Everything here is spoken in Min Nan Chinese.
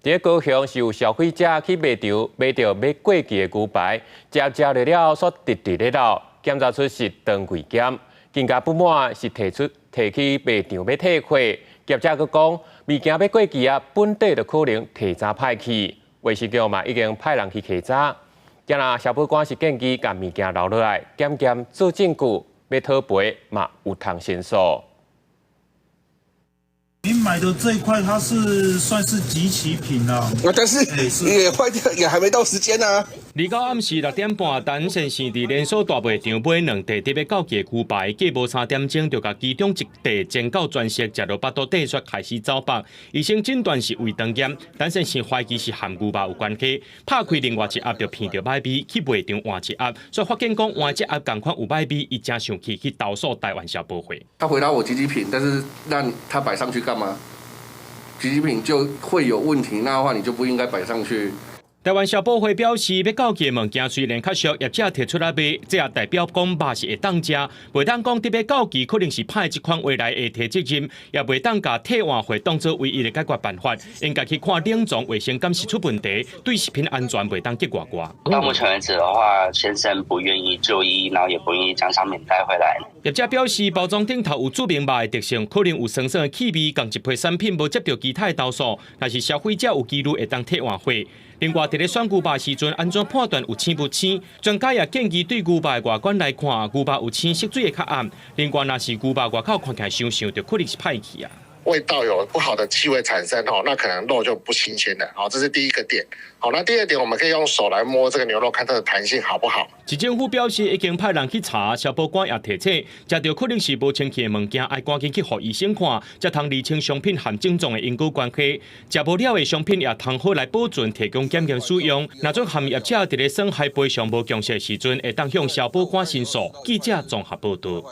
佇高雄是有消費者去賣場買著欲過期的牛排，食食落了煞直直咧漏，檢查出是腸胃炎，更加不滿是提出提去賣場欲退貨，業者閣講物件欲過期啊，本底就可能提早歹去，衛生局嘛已經派人去稽查，今仔消保官是建議共物件留落來檢驗做證據，欲討賠嘛有通申訴。你買的這一塊，它是算是即期品啦。啊，但是也壞掉，也還沒到時間啊。29暗時6點半，陳先生佇連鎖大賣場買兩塊欲到期的牛排，過無3點鐘就共其中一塊煎到全熟，食落腹肚底煞開始走腹。醫生診斷是胃腸炎，陳先生懷疑是和牛肉有關係。拍開另外一盒就聞著䆀味，去賣場換一盒，煞發現講換這盒仝款有䆀味，伊誠生氣去投訴台灣消保會。他回答我即期品，但是那他擺上去幹嘛？即期品就會有問題，那的話你就不應該擺上去。台灣消保會表示，欲到期的物件雖然較俗，業者提出來賣，這也代表講肉是會當食，袂當講佇欲到期可能是歹這款話來會提責任，也袂當共退換貨當做唯一的解決辦法，應該去看冷藏衛生敢是出問題，對食品安全袂當激外外。到目前為止的話，先生不願意就醫，然後也不願意將商品帶回來。業者表示，包裝頂頭有註明肉的特性，可能有酸酸的氣味，仝一批產品無接著其他的投訴，若是消費者有疑慮，會當退換貨。另外，佇咧選牛肉時陣，按怎判斷有腥無腥？專家也建議對牛肉的外觀來看，牛肉有青色水會較暗。另外，若是牛肉外口看起來傷鏽，就可能是歹去啊。味道有不好的氣味產生，吼，那可能肉就不新鮮了，好，這是第一個點。好，那第二點，我們可以用手來摸這個牛肉，看它的彈性好不好。市政府表示已經派人去查，消保官也提醒，食著可能是無清氣的物件，愛趕緊去予醫生看，才通釐清商品和症狀的因果關係。食無了的商品也通好來保存，提供檢驗使用。若準和業者佇咧損害賠償無共識的時陣，會當向消保官申訴。記者綜合報導。